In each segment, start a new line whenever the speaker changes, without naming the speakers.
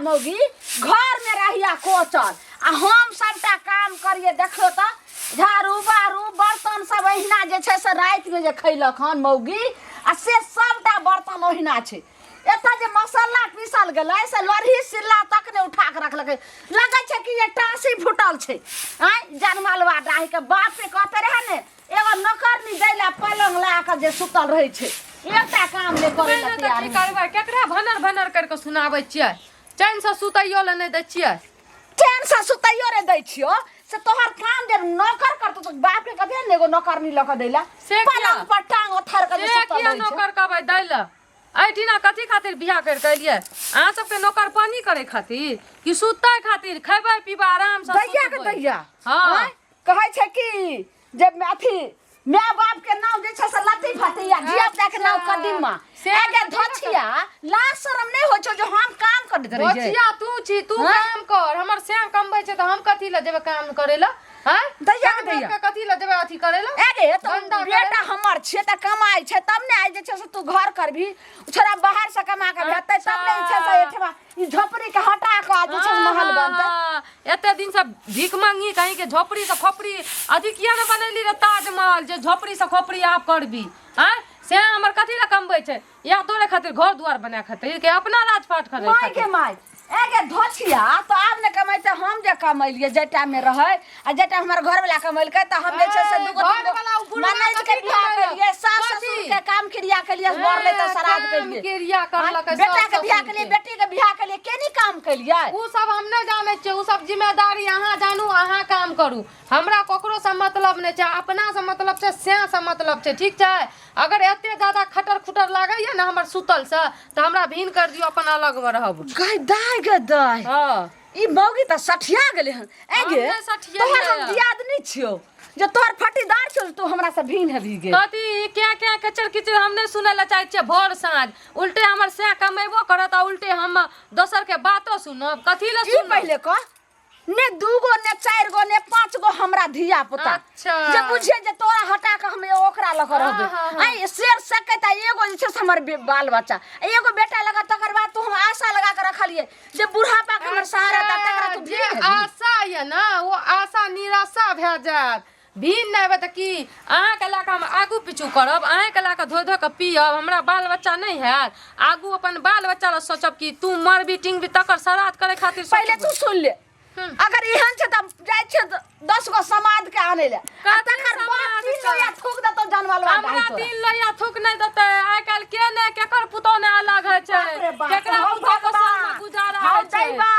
मौगी घर में रहिया कोचल आ हम सबटा काम करिए। देखियो तऽ झाड़ू बहारू बर्तन सब अहिना जे छै से रातिमे जे खैलक हन मौगी आ से सबटा बर्तन ओहिना छै। एतऽ जे मसाला पीसल गेलै से लोढ़ी सिल्ला तक नहि उठा कऽ रखलकै। लगै छै कि जे टाँसी फूटल छै। आँय जनमलवा डाहीके बापे कहते रहै ने एगो नौकरनी दै लए पलंग लए कऽ जे सुतल रहै छै, एकटा काम नहि करै लए
तऽ
तैयार
की
होइ छै।
करबै? केकरा भनर भनर करि कऽ सुनाबै छियै? चैनसँ सुतैयो लए नहि दै छियै।
चैनसँ सुतैयो रे दै छियो से तोहर काम जे नौकर करतो तऽ बाप के कथे ने एगो नौकरनी लऽ कऽ दै लए।
से किया?
पलंग पर टांग ओथार कऽ जे
से
सुतल
किया
रहै छै।
नौकर कहबै दै लए? एहिठिना कथी खातिर बियाह करि कऽ एलियै? अहाँ सबके नौकर पानी करै खातिर कि सुतै खातिर? खैबै पीबै आरामसँ
दैया के
सुतबै।
दैया।
हँ।
आँय, कहै छै कि जे अथी माय बाप के नाम जे छै से लत्ती फती आ धिया पुता के नाम कदीमा।
से
एगे धोछिया, लाज शरम नहि होइ छौ जे हम काम करैत रहियै?
धोछिया तू छी, तू
हँ?
काम कर। हमर श्याम कमबै छै तऽ हम कथी लए जेबै काम करै लए? हँ?
दैया के
काम
दैया।
के कथी लए जेबै अथी करै लए?
एगे तो
धंधा करै
बेटा हमर छियै तऽ कमाइ छै तब ने आइ जे छै से तू घर करबी। छोड़ा बाहर से कमा के भेटतै तब ने जे छै से एहिठमा ई झोपड़ी के हटा कऽ जे छै से महल बनतै।
हाँ, एते दिन से भीख मांगी कहीं के झोपड़ी से खोपड़ी अथी किया ने बनेली रे ताजमहल जे झोपड़ी से खोपड़ी आप करबी? आँय, से हमर कथी लए कमबै छै? या तोरे खातिर घर दुआर बना खातिर के अपना राजपाट करे
माय के
खातिर?
माय, एगे धोछिया तो आब ने कमेते। हम जे कमेलिए जे टाइम में रहे आ जे टाइम हमर घर वाला कमेलकै तऽ हम जे छै से दूगो
घर
तीन गो
वाला उ बुढ़वा
ननैद के
कथी
बियाह
कमेलक?
केलिए, सास
कथी?
ससुर के काम क्रिया केलिए, मरलै तऽ श्राद्ध
काम
केलिए,
क्रिया करलकै
बेटा
सास
के बियाह
ससुर
केलिए,
के।
बेटी के बियाह केलिए, केनी काम केलिए?
उ सब हम नहि जानै छियै। उ सब जिम्मेदारी अहाँ जानू, अहाँ काम करू। हमरा ककरो से मतलब नहि छै। अपना से मतलब छै, सएह से मतलब छै। ठीक छै? अगर एते ज्यादा खटर खुटर लागैया ने हमर सुतल से तऽ हमरा भिन कर दियौ, अपन अलग मे रहब।
गै दाय गे दाय,
हँ।
ई मौगी तऽ सठिया गेलै हन। ए गे,
हम नहि सठियेलियै।
तोहर हम दियादनी छियौ जे तोहर फटीदार छियौ जे तू हमरा से भिन हेबही गे?
कथी क्या क्या कचर किचर हम नहि सुनै लए चाहै छियै भोर साँझ। उल्टे हमर सएह कमेबो करत आ उल्टे हम दोसर के बातो सुनब? कथी लए
ई
सुनब?
पहिले कह ने, दूगो ने चारि गो ने पाँच गो हमरा धिया पुता जे बुझिए जे तोरा हटा के हम ओकरा लऽ कऽ रहबै।
हाँ, हाँ, हाँ।
आइ शेर सकै तऽ एगो जे छै से हमर बाल बच्चा आ एगो बेटा लगा, तकर बाद तू हम आशा लगा के रखलिए जे बुढ़ापा के हमर सहारा ता, तकरा तू
जे
भीड़ हेबही।
आशा यऽ ने ओ आशा निराशा भए जायत। भीड़ नहि हेबै तऽ की अहाँके लए कऽ हम आगू पीछू करब? अहाँके लए कऽ धो धो कऽ पियब? हमरा बाल बच्चा नहि हैत? आगू अपन बाल बच्चा लए सोचब कि तू मरबी टिंगबी तकर श्राद्ध करै खातिर
पहिले
सोचबै?
तू सुन ले, अगर एहन छै तऽ जाइ छै 10 गो समाद के आनै ले आ
कथी
तकर बाद
समाद
तीन
के?
लोहिया थूक देतौ जानवर।
हमरा तीन लोहिया थूक नहि देतै। आइ काल्हि के नहि केकर पुतोह नहि अलग होइ छै।
बाप रे बाप,
केकरा
हौ
पुतोह के
भगवान,
संगमे गुजारा
हौ
होइ छै?
दैबा,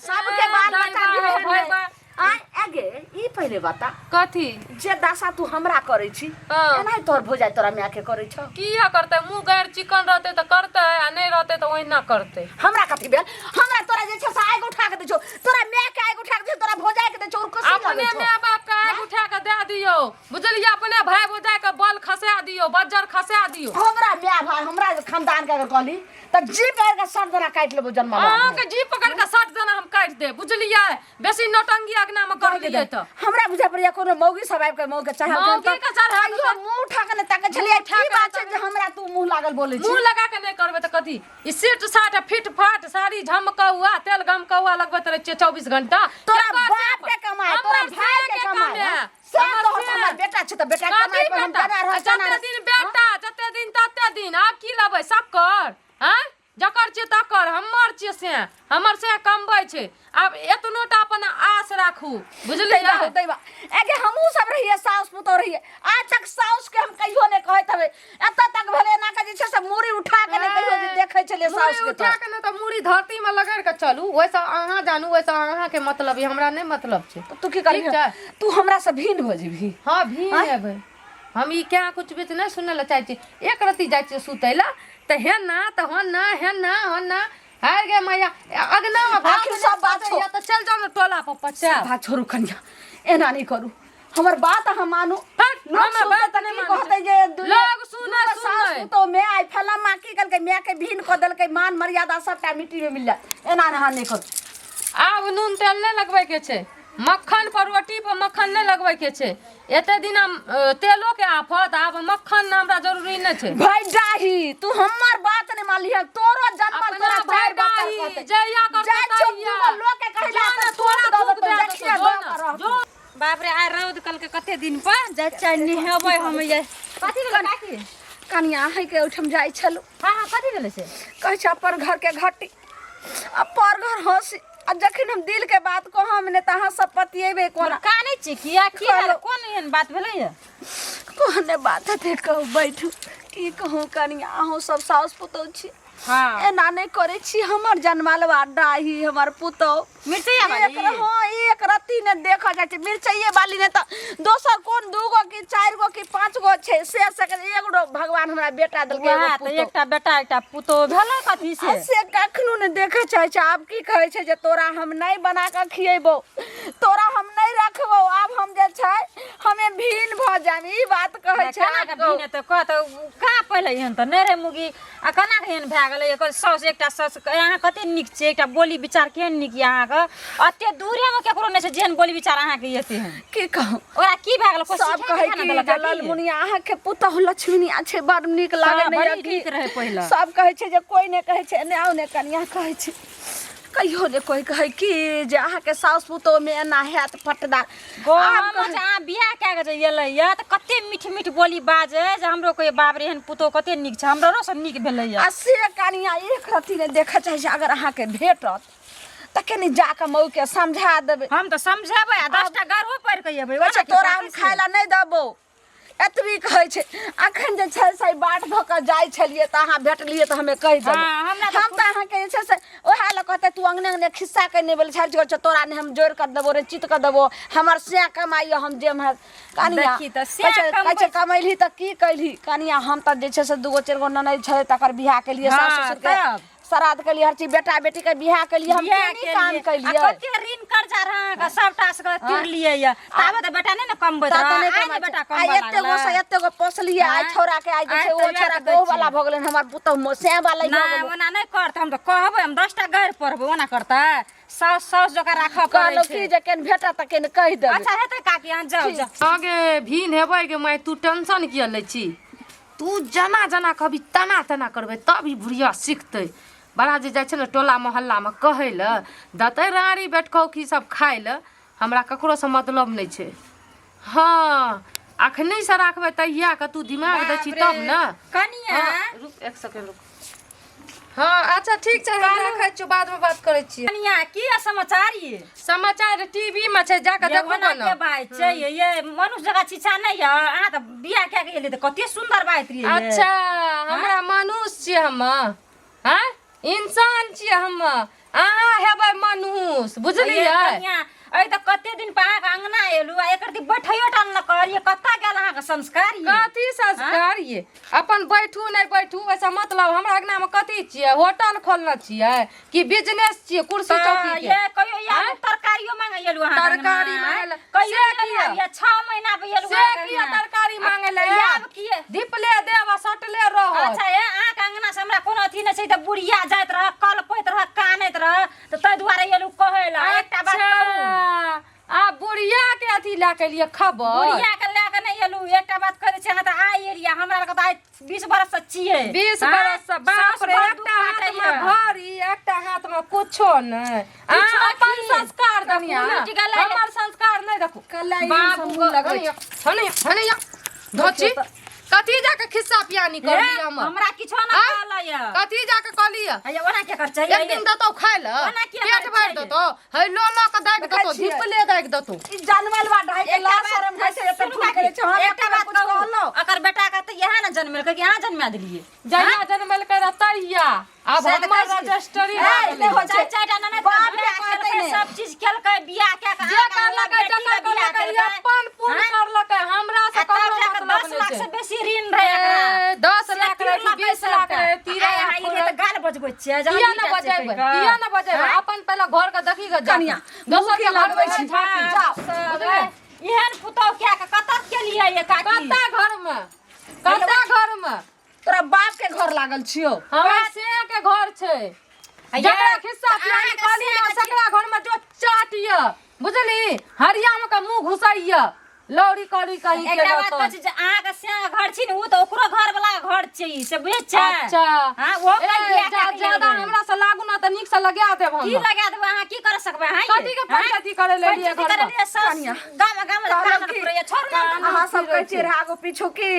सबके
ए,
बाल बच्चा
दैबा,
भी
हौ भैबा।
आय आगे ई पहिले बता।
कथी?
जे दशा तू हमरा करै छी, एनाहि तोहर भौजाइ तोरा माय के करै छौ?
किया करतै? मुँह गैर चिकन रहतै तऽ करतै आ नहि रहतै तऽ ओहिना करतै।
हमरा कथी भेल? हमरा तोरा जे छै से आगि उठा के दै छौ, तोरा माय के आगि उठा के दै छौ, तोरा भौजाइ के दै छौ, और खुशी
अपने
लगै छौ?
माय बाप के आगि उठा के दए दियौ, बुझलियै? अपने भाय भौजाइ के बल खसा दियौ, बज्जर खसा दियौ।
हमरा माय भाय हमरा खानदान के अगर कहली तऽ जी पकड़ के 60 जना काटि लेबो जन्म।
अहाँके जी पकड़ के 60 जना हम काटि देब, बुझलियै? बेसी नौटंकी अगना में कर लिए तऽ
हमरा बुझा पड़ैया कोनो मौगी सब आबि के मौगी के चढ़ा
मौगी के चढ़ा
कहियो मुंह उठा के नहि ताकै छलियै।
मुँह उठा
की
के
बात छै
नहि
जे हमरा तू मुंह लागल बोलै छी?
मुंह लगा के नहि करबै तऽ कथी? ई सीट साट फिट फाट साड़ी झमकौआ तेल गमकौआ लगबैत रहै छियै 24 घंटा।
तोरा
केकर
बाप के कमाई, तोरा
हमर
भाई
से
के कमाई,
कमाए।
हाँ? से
हमर
तोहर
से।
हमर बेटा छै तऽ बेटा
कथी
कमाई पर हम
बेटा?
केना रहब,
आ
केना
जते
रहब?
दिन बेटा जते दिन तते दिन। आब की लेबै शक्कर? आँय, जकर छियै तकर। हमर छियै से, हमर से कमबै छै। आब एतनो टा अपन आस राखू, बुझलियै?
दैबा दैबा, एगे हमहूँ सब रहियै साउस पुतोह रहियै, आज तक साउस के हम कहियो नहि कहैत हेबै। एतऽ तक भेलै एना के जे छै से मूड़ी उठा के नहि कहियो जे देखै छलियै
मूड़ी
साउस के।
उठा के नहि तऽ मूड़ी धरती मे लगड़ के चलू, ओहिसँ अहाँ जानू, ओहिसँ अहाँके मतलब यऽ, हमरा नहि मतलब छै।
तऽ तू की करबही?
ठीक छै।
तू हमरा से भिन्न भऽ जेबही?
हँ, भिन्न हेबै हम। ई क्या कुछ बीच नहि सुनै लए चाहै छी। एक रत्ती जाइ छियै सुतै लए तऽ हेना तऽ होना हेना होना। हारि गे मैया, अगना मे भात
आखिर सब बात
पचैया तऽ चलि जाउ ने टोला पर पचायब।
बात छोड़ू कनिया, एना नहि करू, हमर बात अहाँ मानू।
हट,
लोग
हमर
सुनतै
बात
तऽ
नहि
की
मानै
कहतै
छै।
जे
लोग सुनै,
दूगो सास
सुनै।
पुतोह मे आइ फलामा की केलकै, माय के भिन्न कऽ देलकै, मान मर्यादा सबटा मिट्टी मे मिल जायत। एना अहाँ नहि करू।
आब नून तेल नहि लगबैके छै मक्खन पर, रोटी पर मक्खन नहि लगबैके छै। एते दिन हम तेलो के आफत आब मक्खन ना हमरा जरूरी नहि छै।
भाई डाही तू हमर बात नहीं मानलिह तोरो जन्मल
अपना
तोरा
भाई
चार बच्चा
डाही,
कहते।
जहिया करतै
जाइ छौ
तहिया।
दूगो लोग के कहला
जो
तऽ
ना
थूक
तोरा
दऽ
थूक
देतौ
दए
देखिए
देतौ, जो
दऽ
ना,
कऽ रहतौ।
जो।
बाप रे आइ रौद कल के कते दिन पर जाइ चाहे नहेबै हम ये कथी भेलै काकी?
कनिया अहींके ओहिठाम जाइ छलहुँ।
हाँ हाँ कथी भेलै से?
कहै छै अपन घर के घटी आ पर घर हंसी आ जखन हम दिल के बात कहम ने तऽ अहाँ सब पतियेबै कोना।
कानै छी किया की भेलै?
कहलहुँ।
कोन एहन बात भेलै ये?
कोने बात हेतै कहू बैठू की कहू कनिया अहूँ सब साउस पुतोह छी।
हाँ।
एना नहि करै छी हमर जनमलवा डाही हमर पुतोह
मिरचैया वाली?
एक हाँ एक रत्ती ने देखऽ जाइ छै मिरचैये वाली ने तऽ दोसर कोन दूगो कि चारि गो कि पाँच गो छै से से एगो भगवान हमरा बेटा देलकै एगो
वएह तऽ
पुतोह।
एकटा बेटा एकटा पुतोह भेलै कथी से?
आ से कखनो नहि देखऽ चाहै छै। आब की कहै छै जे तोरा हम नहि बना कऽ खियेबौ तोरा हम नहि रखबौ आब हम जे छै हमे भिन्न भऽ जायब ई बात कहै छै।
केना
आब
कऽ
कहू।
भिन्न हेतै? कह तऽ कहाँ पहिले एहन तऽ नहि रहै मुगी आ केना कऽ एहन भए गेलै? एकर साउस एकटा साउस अहाँ कते नीक छियै एकटा बोली विचार केहन नीक यऽ अहाँके एते दूरेमे केकरो नहि छै जेहन बोली विचार अहाँके यऽ तेहन।
की कहू
ओकरा की भए गेलै? कोइ
सब
सिखा
कहै
तिखा
कि
ने देलक
जे
की?
ललमुनिया अहाँके पुतहु लक्ष्मीनिया छै बड़ नीक लागै
हँ,
नहि
बड़ी
यऽ की?
नीक रहै पहिले।
सब कहै छै जे कोइ नहि कहै छै एने आउ ने कनिया कहै छै कहियो ने कोइ कहै कि जे अहाँके साउस पुतोहमे एना हैत फटदार।
गो
आब
हम
कहै
जे अहाँ बियाह कए कऽ जे एलै यऽ तऽ कते मीठ मीठ बोली बाजै जे हमरो कहै बाप रे एहन पुतोह कते नीक छै हमरो से नीक भेलै यऽ।
आ से कनिया एक रत्ती नहि देखऽ चाहै छै। अगर अहाँके भेटत तऽ कनि जाकऽ मऊके समझा देबै।
हम तऽ समझेबै आ 10 टा गारियो पढ़ि कऽ एबै।
कहै छै
ओना की
तोरा हम
करतै से?
खाय लए नहि देबौ एतबी कहै छै। अखन जे छै से बाट धऽ कऽ जाइ छलियै तऽ अहाँ भेटलियै तऽ हमे कहि देलहुँ।
हाँ, हमरा तऽ
हम तऽ अहाँके जे छै से ओएह लए कहतै तू अङ्गने अङ्गने खिस्सा कहि बोलै छै छै तोरा नहि हम जोड़ि कऽ देबो रे चित कऽ देबो हमर सएह कमाइ यऽ हम जेम है कनिया
देखी तऽ सएह
कहै छै कहै छै
कमबै
कमैलही तऽ की कैलही कनिया हम तऽ जे छै से दूगो चारि गो ननैद छै तकर बियाह केलियै सास
हाँ,
ससुरके
तब?
श्राद्ध केलियै हर चीज बेटा बेटी के बियाह केलियै हम
बियाह
केनी काम
केलियै। आ
केलियै
कते ऋण कर्जा रहे अहाँके सबटा से तिरलियै यऽ ताबे तऽ बेटा नहि ने कमबैत
ता तऽ
रहै
नहि
आइ ने
कमाइ
बेटा
छै। आइ
कमबऽ
एते गो से
लागलै
एते गो पोसलियै आइ
आँय?
छौड़ा के आइ जे
आइ
छै ओ
तऽ वएह
छौड़ा
तऽ
के ओ
कहै
वाला
छी।
भऽ गेलै हमर पुतहु सएह वाला भऽ
नहि
गेलै।
ओना नहि करतै हम तऽ कहबै हम 10 टा गारि पढ़बै ओना करतै साउस साउस जकाँ राखऽ पड़ै
कहलहुँ
छै।
की जे केन भेटत तऽ केन कहि देबै।
अच्छा हेतै काकी अहाँ जाउ जाउ।
आगे भिन हेबै गे माय तू टेंशन किया लै छी? तू जना जना कहबी तना तना करबै तब ई बुढ़िया सिखतै। बड़ा जे जाइ छै ने टोला मोहल्लामे कहै लए देतै राँड़ी बैठखौकी सब खाइ लए हमरा ककरोसँ मतलब नहि छै। हँ अखनीसँ राखबै तहियाके तू दिमाग दै छी तब ने।
कनिया
हँ, रुक एक सेकेंड रुक। हाँ अच्छा ठीक छै हम राखै छियौ बादमे बात करै छियै।
कनिया की समाचार ये?
समाचार टीवी में छै जाके
ये
देखो
ओना
ने।
के बात छै ये, ये मनुष्य जकाँ छिछा नहि यऽ अहाँ तऽ बियाह कए के एलियै तऽ कते सुन्दर बात रहियै ये।
अच्छा हमरा मनुष्य छियै हम आँय इंसान छियै हम अहाँ हेबै मनुष्य बुझलियै?
ये कनिया अइ तऽ कते दिन पर अहाँके अंगना एलू आ एकर दिन बैठैयो टा ने कहलियै कतऽ गेल अहाँके संस्कार ये?
कथी संस्कार ये? अपन बैठू नहि बैठू ओहिसँ मतलब हमरा अंगना में कथी छियै? होटल खोलने छियै कि बिजनेस छियै कुर्सी
तऽ
चौकी के?
ये कहियो
आँय?
आलू तरकारियो मांगे एलू अहाँके अंगना,
तरकारी
आँय?
मांगे लए।
कहियो
से
एलू
किया?
ये 6 महीना पर एलू
से
अहाँके
किया
अंगना।
तरकारी मांगे लए
आब
आयब?
किया?
धिपले देब आ सटले रहत।
अच्छा ए अहाँके अंगना से हमरा कोनो अथी नहि छै तऽ बुढ़िया जाइत रह कलपैत रह कानैत रह तऽ ताहि दुआरे एलू कहै लए। एकटा बात कहू।
अच्छा आ बुढ़िया के अथी लए के एलियै खबर?
बुढ़िया के लए के नहि एलू। एकटा बात कहै छी अहाँ तऽ आइ एलियै हमरा लग तऽ आइ 20 बरस से छियै।
20
आँय?
बरस से बाप
सासु
रे
बड़
एकटा
दुख
हाथ में
काटैया।
घड़ी एकटा हाथ में कुछो नहि।
किछो
अहाँ अपन
की?
संस्कार देखू
कनिया।
ने
उठि गेलै।
हमर संस्कार नहि देखू।
कलाई
बाबू
सब मुँह लगै छै।
हने हने धोची कथी जाके खिस्सा पियानी करली हमर?
हमरा किछो ना
आँय?
कहलै यऽ।
कथी जाके कहली यऽ?
हैया ओना के कर छै?
एक दिन देतौ खाय लए
ओना किया
पेट
करै
भरि
छै?
देतौ है लो लो के दागि
देखै
देतौ
छियै।
धिपले दागि देतौ।
ई जानवर बा ढाई के
एकटा
लाज
बात
शरम होइ छै एते
सुनू
फूल करै छै। हम
एकटा बात
कुछ
कहू
कहलहुँ
अकर बेटा के तऽ इएह ने जनमेलकै कि अहाँ जनमा देलियै?
जहिया जनमलकै रह तहिया आब
से तऽ
हमर
कहै छी।
रजिस्ट्री
ए,
भऽ गेलै।
नहि होइ छै।
चारि चारिटा ननैद के
बाप के
बियाह
कहतै
केलकै,
नहि।
सब चीज केलकै बियाह कए के
जे
अहाँके अंगना
करलकै
बेटी
जकर
के बियाह
करलकै
केलकै।
अपन पुण्य
आँय?
करलकै हमरा से
आ तब
ककरो
जाके
मतलब
10
नहि
लाख
छै।
से बेसी ऋण रहे एकरा।
ए, 10
से
लाख रहे कि
तिरलकै
20 लाख
सबटा।
रहे, तीरा
आइ अहाँ ई
लाख
तऽ गाल बजबै छियै जहन
किया
ई
न
टा छै
बजेबै
कहिके।
किया न बजेबै
आँय?
अपन पहिले घर के देखी के जा
कनिया,
दोसर
मुँह
के
की
घर
लगबै
में
छी?
झाँकी
जाओ।
बुझलियै?
एहन पुतौह कए के कतऽ केलियै ये काकी?
कत्ता घर में कत्ता घर में
तोरा बाप के घर लागल छियौ।
हमरा से के घर छै
आ
जकरा
ये,
खिस्सा
तऽ
पियानी
अहाँके
कहली
से
ने
के
सकरा घर में जो चाट यऽ बुझली हरिया में के मुंह घुसैया। लौरी करी कहीं के
एकटा बात
लतन।
कहै छी जे अहाँके श्याम घर छी ने ओ तऽ ओकरो घर वाला घर छै ई, से बुझै छै
अच्छा
हाँ ओहो
ए,
कहि बियाह कए के
ज्यादा
गेल।
हमरा से लागू ना तऽ नीक से लगा देब हम
की लगा देबै अहाँ की कर सकबै अहाँ
कथी के पंचायती करे ले लिए घर
करे
में?
लिए सास गाम गाम
कहलहुँ
कान
की-
पुरैया छोड़ू ना
अहाँ सब कहै छियै रहै आगू पीछू की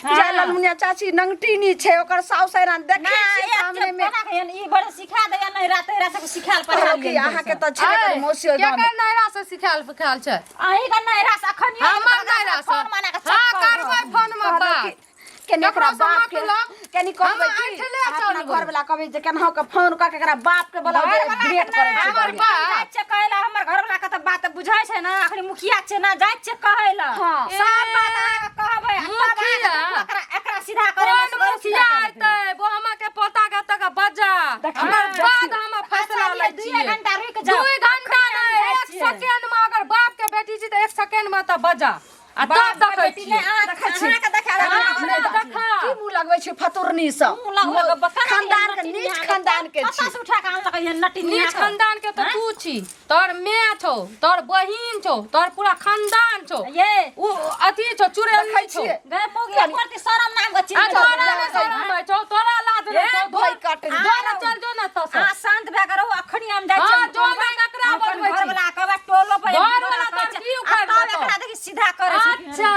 जे ललमुनिया चाची नंगटीनी छै ओकर साउस एना देखै
ना
छियै सामने में
केना के ई बड़ सिखा दैया नहीं रात रात के सिखाल पढ़ा
कहलहुँ की अहाँके तऽ छेबे करै मौसी ओहि गाममे
केकर नैरा से सिखायल पिखायल छै
अहीं के नहीं रास अखन
हमर नैरा से
फोन मना के
हाँ करबै फोन में
कहलहुँ
बात
की केने ओकरा
केकरो से
बाप के
मतलब?
केनी कहबै
हम
की
ऐठले
अपना
चलबै।
घर वाला कहबै जे केनाहु के फोन कऽ के एकरा बाप के बोलाउ जे भेंट करै छै
हमर बाप।
जाइ छै कहै ला हमर घर वाला के तऽ बात बुझै छै ना अखनी मुखिया छै ना जाइ छै कहै ला
हाँ।
सब बात अहाँके कहबै आ तब अहाँके
मुखिया?
देखू एकरा एकरा सीधा करे
कोन मुखिया अयतै बोहमा के पोता के तक बजा
देखियौ,
हमर
देखियौ।
बाद हम फैसला लै
दुइये
छियै
घंटा रुकि जाउ।
दुई घंटा
अखन हम
नहि
जाइ
एक
छियै।
सेकेंड में अगर बाप के बेटी छी तऽ एक सेकेंड में तऽ बजा आ तब देखै छियै
अहाँके देखा
हमरा देखा
की मुँह लगबै छै फतुरनी सब
मुँह लग लग बका
खानदान के नीच खानदान के छी
कतऽ से उठा के आनलक एहन नटी
नीच खानदान के तऽ तू छी तोहर my छौ तोहर बहिन छौ तोहर पूरा खानदान छौ
ये
उ अथी छौ चुड़ैल
देखै
छौ
छियै।
गए मोगी ऊपर शरम नाम के चीज
आ तोरा नहि शरम होइ छौ तोरा लाज नहि छौ
भय काटै छै।
तोरा चल जो ना तोसँ
अहाँ शांत भए के रहू अखनी हम जाइ
हाँ,
छियै
जो ना ककरा
अपन
बनबै छी।
घरवला कहबै टोलो पर
घरवला तोहर की उखाड़ि
तब
लेतौ?
एकरा देखी सीधा करै छै
अच्छा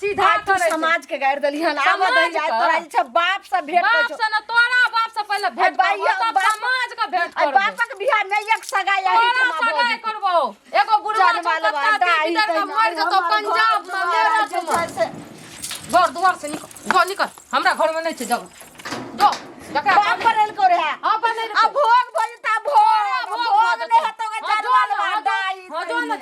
सीधा
आइ तू
करै छै।
समाज के गारि देलिहन आब
समाज
दही जाय
के?
तोरा जे छै बाप से भेंट करै
बाप
छौ
से न तोरा बाप से पहिले भेंट
बाइया,
करबो तब
बाप-
समाज के भेंट
आइ
करबो
बापक बियाह में एक सगाई एही
तोरा
ठमा भऽ
सगाई
जेतौ।
करबो एगो बुढ़वा छौ
जनवा लवा
कत्ता
दाही
दीदी के
तहिना,
मर जेतौ
हमर
पंजाब
घर
में
दुआर
मेरठ
जे
में
छै से
घर दुआर से निकल जो निकल हमरा घर में नहीं छै जगह जो जकरा
बाप बनेलको रहे
हाँ, बनेलको।
आ भो